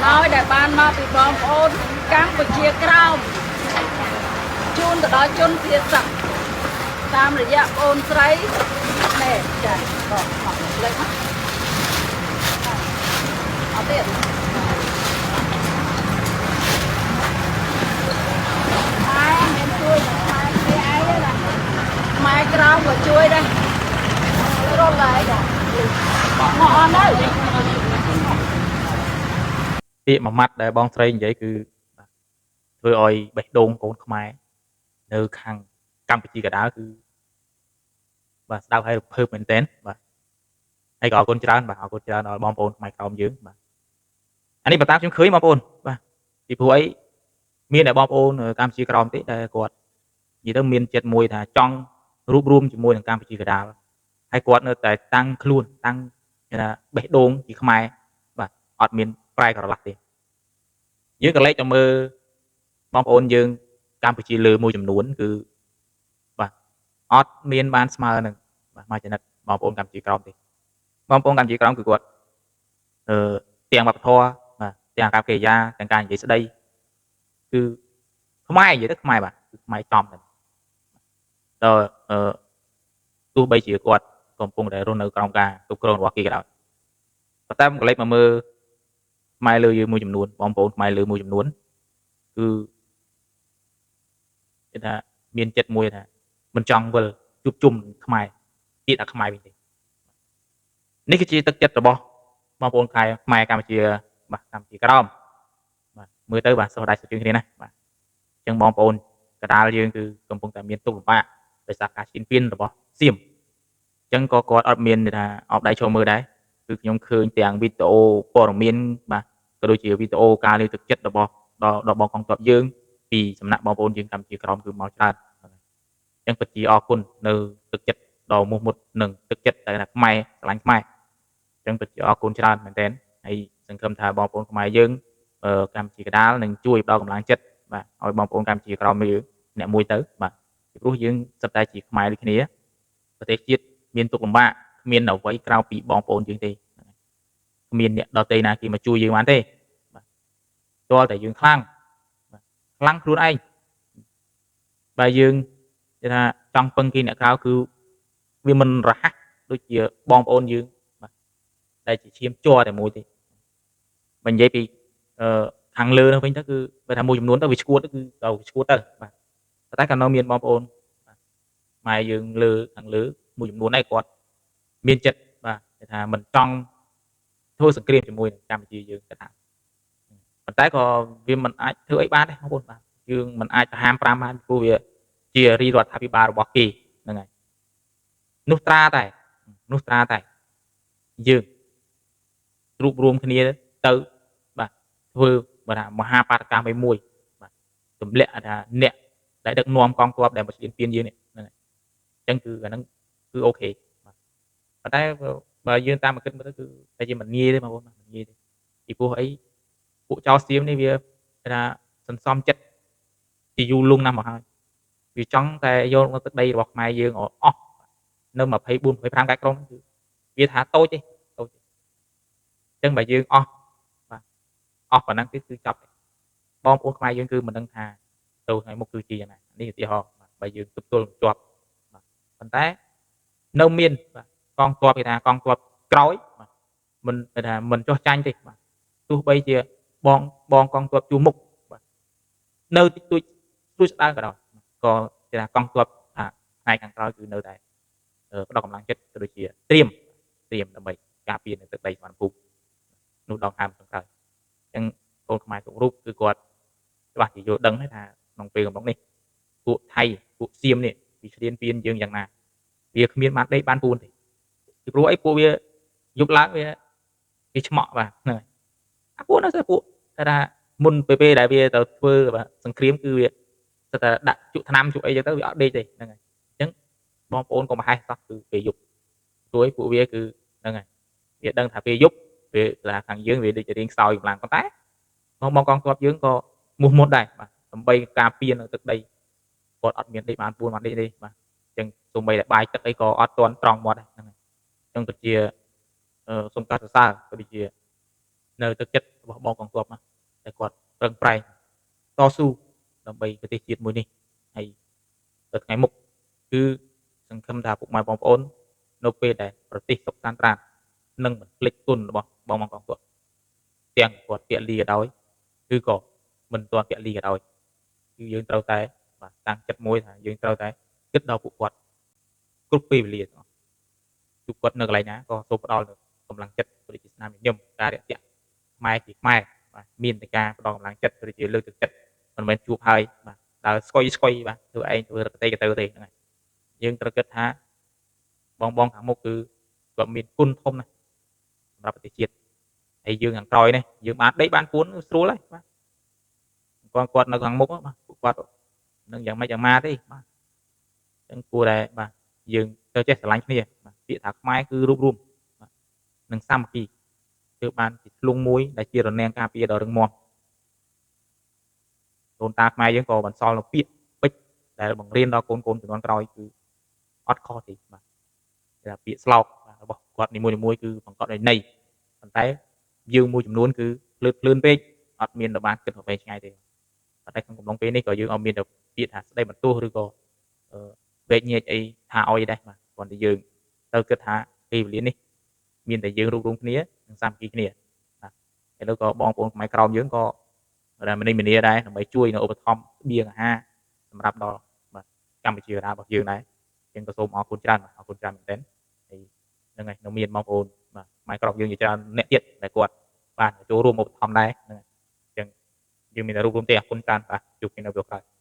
ណោយដែលបានមកពីបងប្អូនកម្ពុជាក្រោមជូនទៅដល់ជនភៀសសឹកតាមរយៈបងអូនស្រីណែចាបងអត់លេខមកអត់ទៀតតែមិនជួយតែគេឯងណាខ្មែរក្រោមក៏ជួយដែររត់ហើយមកអត់នៅ ពាក្យមួយម៉ាត់ដែលបងស្រីនិយាយគឺបាទធ្វើឲ្យបេះដូងកូនខ្មែរនៅខាងកម្ពុជាកណ្ដាលគឺបាទស្ដាប់ហើយរំភើបមែនទែនបាទហើយក៏អរគុណច្រើនបាទអរគុណច្រើនដល់បងប្អូនខ្មែរក្រោមយើងបាទអានេះបើតាមខ្ញុំឃើញបងប្អូនបាទពីព្រោះអីមានតែបងប្អូនកម្ពុជាក្រោមទេដែលគាត់និយាយទៅមានចិត្តមួយថាចង់រួបរួមជាមួយនឹងកម្ពុជាកណ្ដាលហើយគាត់នៅតែតាំងខ្លួនតាំងគេថាបេះដូងជាខ្មែរបាទអត់មានប្រែក្រឡាស់ទេ យើងក៏លេចទៅមើលបងប្អូនយើងកម្ពុជាលើមួយចំនួនគឺបាទអត់មានបានស្មើនឹងបាទមួយចំណិតបងប្អូនកម្ពុជាក្រោមទេបងប្អូនកម្ពុជាក្រោមគឺគាត់អឺទាំងវប្បធម៌បាទទាំងអាកប្បកិរិយាទាំងការនិយាយស្ដីគឺខ្មែរនិយាយទៅខ្មែរបាទគឺខ្មែរចំតែដល់អឺទោះបីជាគាត់កំពុងតែរស់នៅក្រោមការគ្រប់គ្រងរបស់គេក៏ដោយប៉ុន្តែក៏លេចមកមើលខ្មែរលើយើងមួយចំនួនបងប្អូនខ្មែរលើមួយចំនួនគឺគេថាមានចិត្តមួយថាមិនចង់វិលជួបជុំនឹងខ្មែរទៀតអាខ្មែរវិញទេនេះគឺជាទឹកចិត្តរបស់បងប្អូនខ្មែរកម្ពុជាបាទកម្ពុជាក្រោមបាទមើលទៅបាទសោះដៃសជើងគ្នាណាបាទអញ្ចឹងបងប្អូនកដាលយើងគឺកំពុងតែមានទុក្ខលំបាកដោយសារការឈ្លានពានរបស់សៀមអញ្ចឹងក៏គាត់អត់មានថាអបដៃឈរមើលដែរគឺខ្ញុំឃើញទាំងវីដេអូព័ត៌មានបាទក៏ដូចជាវីដេអូការលើកទឹកចិត្តរបស់ដល់បងកងទ័ពយើងពីសំណាក់បងប្អូនយើងកម្ពុជាក្រោមគឺមកច្រើនអញ្ចឹងពិតជាអរគុណនៅទឹកចិត្តដ៏មោះមុតនិងទឹកចិត្តដែលថាខ្មែរស្រឡាញ់ខ្មែរអញ្ចឹងពិតជាអរគុណច្រើនមែនទែនហើយសង្ឃឹមថាបងប្អូនខ្មែរយើងកម្ពុជាកណ្ដាលនឹងជួយផ្ដល់កម្លាំងចិត្តបាទឲ្យបងប្អូនកម្ពុជាក្រោមយើងអ្នកមួយទៅបាទពីព្រោះយើងសុទ្ធតែជាខ្មែរដូចគ្នាប្រទេសជាតិមានទុក្ខលំបាកគ្មានអ្វីក្រៅពីបងប្អូនយើងទេគ្មានអ្នកដទៃណាគេមកជួយយើងបានទេបាទទាល់តែយើងខ្លាំងបាទខ្លាំងខ្លួនឯងបើយើងគេថាចង់ពឹងគេអ្នកក្រៅគឺវាមិនរហ័សដូចជាបងប្អូនយើងបាទដែលជាឈាមជ័រតែមួយទេបើនិយាយពីអឺខាងលើនោះវិញទៅគឺបើថាមួយចំនួនទៅវាឈួតទៅគឺទៅឈួតទៅបាទប៉ុន្តែកាលនៅមានបងប្អូនបាទម៉ែយើងលើខាងលើមួយចំនួនដែរគាត់មានចិត្តបាទគេថាមិនចង់ធ្វើសង្គ្រាមជាមួយនឹងកម្ពុជាយើងក៏ថាប៉ុន្តែក៏វាមិនអាចធ្វើអីបានដែរបងប្អូនបាទយើងមិនអាចទៅហាមប្រាមបានព្រោះវាជារាជរដ្ឋាភិបាលរបស់គេហ្នឹងហើយនោះត្រាតែនោះត្រាតែយើងរួបរួមគ្នាទៅបាទធ្វើបើថាមហាបាតកម្មមួយបាទទម្លាក់ថាអ្នកដែលដឹកនាំកងទ័ពដែលមកឈ្លានពានយើងនេះហ្នឹងហើយអញ្ចឹងគឺអាហ្នឹងគឺអូខេបាទប៉ុន្តែបើយើងតាមមកគិតមើលទៅគឺតែជាមិនងាយទេបងប្អូនបាទមិនងាយទេពីព្រោះអីពួកចោរសៀមនេះវាគេថាសន្សំចិត្តជាយូរលង់ណាស់មកហើយវាចង់តែយកមកទឹកដីរបស់ខ្មែរយើងឲ្យអស់នៅ24 25ខេត្តក្រុងគឺវាថាតូចទេតូចទេអញ្ចឹងបើយើងអស់បាទអស់ប៉ុណ្ណឹងគឺចប់ហើយបងប្អូនខ្មែរយើងគឺមិនដឹងថាទៅថ្ងៃមុខគឺជាយ៉ាងណានេះឧទាហរណ៍បាទបើយើងទប់ទល់មិនជាប់បាទប៉ុន្តែនៅមានបាទកងទ័ពគេថាកងទ័ពក្រោយបាទមិនគេថាមិនចោះចាញ់ទេបាទទោះបីជាបងបងកងទ័ពជួរមុខបាទនៅតិចតួចទួចស្ដើងក៏ដោយក៏គេថាកងទ័ពថាផ្នែកខាងក្រោយគឺនៅតែផ្ដល់កម្លាំងចិត្តក៏ដូចជាត្រៀមដើម្បីការពារនៅទឹកដីសុវណ្ណភូមិនោះដងហើមខាងក្រោយអញ្ចឹងកូនខ្មែរគ្រប់រូបគឺគាត់ច្បាស់ជាយល់ដឹងហើយថាក្នុងពេលកំឡុងនេះពួកថៃពួកសៀមនេះវាឈ្លានពានយើងយ៉ាងណាវាគ្មានបានដេកបានពួនទេពីព្រោះអីពួកវាយប់ឡើងវាឆ្មក់បាទហ្នឹងហើយអាពួកនោះទៅពួកគេថាមុនពេលដែលវាទៅធ្វើបាទសង្គ្រាមគឺវាសិតតែដាក់ជក់ថ្នាំជក់អីចឹងទៅវាអត់ដេកទេហ្នឹងហើយអញ្ចឹងបងប្អូនកុំប្រហែសសោះគឺពេលយប់ព្រោះអីពួកវាគឺហ្នឹងហើយវាដឹងថាពេលយប់វាថាខាងយើងវាដូចជារៀងខ្សោយកម្លាំងប៉ុន្តែបងកងទ័ពយើងក៏មោះមុតដែរបាទដើម្បីការពារនៅទឹកដីគាត់អត់មានដេកបានពួនបានដេកទេបាទអញ្ចឹងសូម្បីតែបាយទឹកអីក៏អត់ទាន់ត្រង់មាត់ដែរហ្នឹងហើយអញ្ចឹងក៏ជាសូមការសរសើរក៏ដូចជា នៅទឹកចិត្តរបស់បងកងទ័ពតែគាត់ប្រឹងប្រែងតស៊ូដើម្បីប្រទេសជាតិមួយនេះហើយទៅថ្ងៃមុខគឺសង្ឃឹមថាពុកម៉ែបងប្អូននៅពេលដែលប្រទេសសុខសាន្តត្រាននឹងមិនភ្លេចគុណរបស់បងបងកងទ័ពទាំងគាត់ពលីក៏ដោយឬក៏មិនទាន់ពលីក៏ដោយគឺយើងត្រូវតែបាទតាំងចិត្តមួយថាយើងត្រូវតែគិតដល់ពួកគាត់គ្រប់ពេលវេលាទាំងអស់ជួបគាត់នៅកន្លែងណាក៏សូមផ្ដល់កម្លាំងចិត្តដូចជាស្នាមញញឹមការរាក់ទាក់ខ្មែរជាខ្មែរបាទមានតែការផ្ដល់កម្លាំងចិត្តឬជាលើកទឹកចិត្តមិនមែនជួបហើយបាទដើរស្កុយស្កុយបាទធ្វើឯងធ្វើរកតេកទៅទេហ្នឹងហើយយើងត្រូវគិតថាបងបងខាងមុខគឺគាត់មានគុណធំណាស់សម្រាប់ប្រទេសជាតិហើយយើងខាងក្រោយនេះយើងបានដេកបានពួនស្រួលហើយបាទគាត់គាត់នៅខាងមុខបាទពួកគាត់នឹងយ៉ាងម៉េចយ៉ាងម៉ាទេបាទអញ្ចឹងគួរតែបាទយើងត្រូវចេះស្រឡាញ់គ្នាបាទពាក្យថាខ្មែរគឺរួបរួមបាទនិងសាមគ្គីគឺបានជាធ្លុងមួយដែលជារនាំងការពារដ៏រឹងមាំដូនតាខ្មែរយើងក៏បន្សល់នូវពាក្យពេចន៍ដែលបង្រៀនដល់កូនកូនជំនាន់ក្រោយគឺអត់ខុសទេបាទគេថាពាក្យស្លោករបស់គាត់នីមួយៗគឺបង្កប់ដោយន័យប៉ុន្តែយើងមួយចំនួនគឺភ្លើតភ្លើនពេកអត់មានដល់បានគិតទៅវែងឆ្ងាយទេប៉ុន្តែក្នុងកំឡុងពេលនេះក៏យើងអត់មានតែពាក្យថាស្ដីបន្ទោសឬក៏វែកញែកអីថាអុយដែរបាទគ្រាន់តែយើងត្រូវគិតថាពេលវេលានេះមានតែយើងរួបរួមគ្នានិងសាមគ្គីគ្នាបាទឥឡូវក៏បងប្អូនខ្មែរក្រោមយើងក៏ដែលមនីមនីដែរដើម្បីជួយនៅឧបត្ថម្ភស្បៀងអាហារសម្រាប់ដល់បាទកម្ពុជារបស់យើងដែរយើងក៏សូមអរគុណច្រើនអរគុណច្រើនមែនទែនហើយហ្នឹងហើយនៅមានបងប្អូនបាទខ្មែរក្រោមយើងជាច្រើនអ្នកទៀតដែលគាត់បាទចូលរួមឧបត្ថម្ភដែរហ្នឹងហើយអញ្ចឹងយើងមានតែរួបរួមទេអរគុណច្រើនបាទជួបគ្នានៅពេលក្រោយ។